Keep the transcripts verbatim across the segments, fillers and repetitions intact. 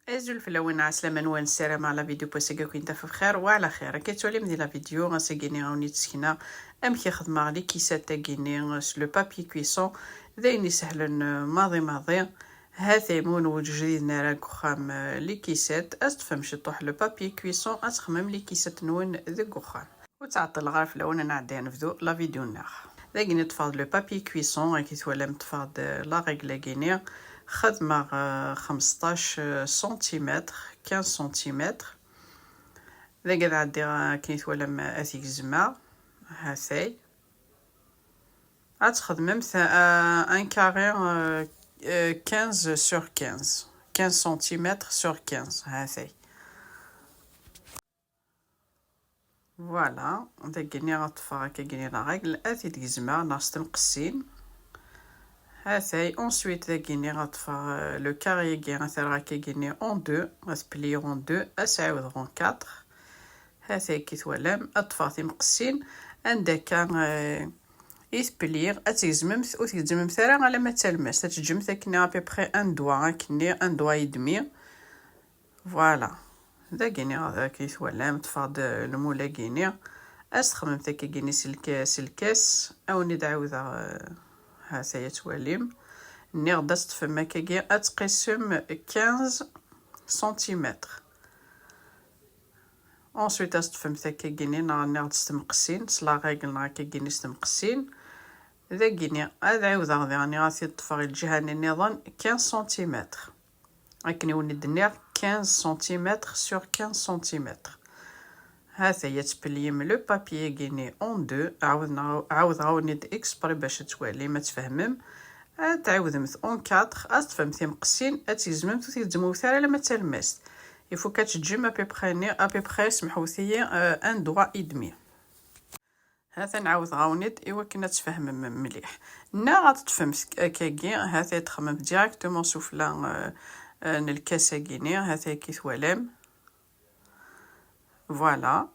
Azul fell-awen, ɛeslama-nwen, ssarameɣ la vidéo n wass-agi ad ken-taf bxir wa ɛla xir. Akka tettwalim di la vidéo, ass-agi-ni ad wen-d-sekneɣ amek i xedmeɣ les caissettes-agi-ni s le papier cuisson. D ayen isehlen, eh, maḍi maḍi. Ha-t-ay, ma ur ǧdiden ara deg uxxam, eh, les caissettes, ad s-tefhem ciṭuḥ le papier cuisson, ad txemmem les caissettes-nwen deg uxxam. Ur ttɛeṭṭileɣ ara fell-awen, ad nɛeddi ad nebdu la vidéo-nneɣ. Dagi-ni ṭṭfeɣ-d le papier cuisson, akken twalam ṭṭfeɣ-d la règle-agi-ni, xedmeɣ, eh, xmesṭac centimètres, quinze centimètres. Dagi ad ɛeddiɣ, eh, akken twalam, eh, ad t-gezmeɣ, ha-t-ay. Ad txedmemt, eh, un carré, eh, eh, quinze sur quinze, quinze centimètres sur quinze, ha-t-ay. Voilà, dagi-ni ad ṭṭfeɣ akkagi-ni la règle, ad t-id-gezmeɣ neɣ s temqessin. Ha-t-ay, ensuite dagi-ni ad ṭṭfeɣ, eh, le carré-agi, ad t-rreɣ akkagi-ni en deux, ad t-plier en deux, ad s-ɛiwdeɣ en quatre. Ha-t-ay, akken twalam, ad ṭṭfeɣ timqessin, anda akka, eh, i t-plier, ad tgezmemt, ur tgezzmemt ara alamma d talemmast, ad teǧǧemt akken à peu près un doigt, akkenni un doigt et demi. Voilà. Dagi-ni, akken twalam, ṭṭfeɣ-d lmul-agi-ni. Ad s-txedmemt akkagi-ni s lka-, s lkas. Ad wen-id-ɛawdeɣ, eh, ha-t-ay ad twalim. Nniɣ-d ad teṭṭfem akkagi, ad tqisem quinze centimètres. Ensuite, ad s-teṭṭfemt akkagi-ni, neɣ nniɣ-d s temqessin, s la règle neɣ akkagi-ni s temqessin. Dagi-ni, ad ɛiwdeɣ diɣen, ad t-id-ṭṭfeɣ i lǧiha-nni nniḍen quinze centimètres. Akken i wen-d-nniɣ, quinze centimètres sur quinze centimètres. Ha-t-ay ad tpliyemt le papier-agi-ni en deux, ɛawdeɣ-awen-id exprès bac ad twalim, ad tfehmem. Ad tɛiwdemt en quatre, ad teṭṭfemt timqessin, ad tgezmemt, ur tgezzmemt ara alamma d talemmast. Il faut ad teǧǧem à peu près-nni, à peu près, semḥewt-iyi, euh, un doigt et demi. Ha-t-an ɛawdeɣ-awen-id i wakken ad tfehmem mliḥ. Neɣ ad teṭṭfemt akkagi, ha-t-ay ad txemmemt directement sufella, euh, euh, n lkas-agi-ni, ha-t-ay akken twalam. Voilà.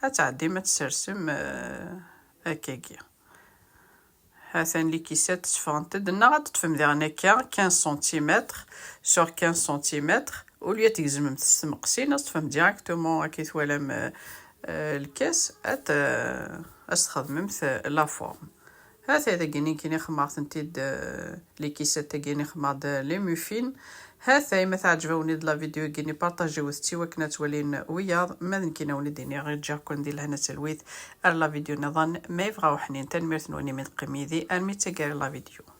Ad tɛeddim ad tsersem, euh, akkagi. Ha-t-an les caissettes tteffɣent-d. Neɣ ad teṭṭfem diɣen akka quinze centimètres sur quinze centimètres. Au lieu ad tgezmemt s temqessin, ad teṭṭfem directement akken twalam, euh, euh, lkas, ad, euh, ad s-txedmemt, euh, la forme. Ha-t-ay dagi-ni nekkini xedmeɣ-tent-id, euh, les caissettes-agi-ni xedmeɣ-d, euh, les muffins. Ha-t-ay, ma teɛǧeb-awen-id la vidéo-agi-ni, partagez-it i wakken ad twalin wiyaḍ. Ma d nekkini ad wen-id-iniɣ, ǧǧiɣ-ken di lehna d talwit. Ar la vidéo nniḍen, ma yebɣa uḥnin. Tanemmirt-nwen imi d-teqqim yid-i armi d taggara la vidéo.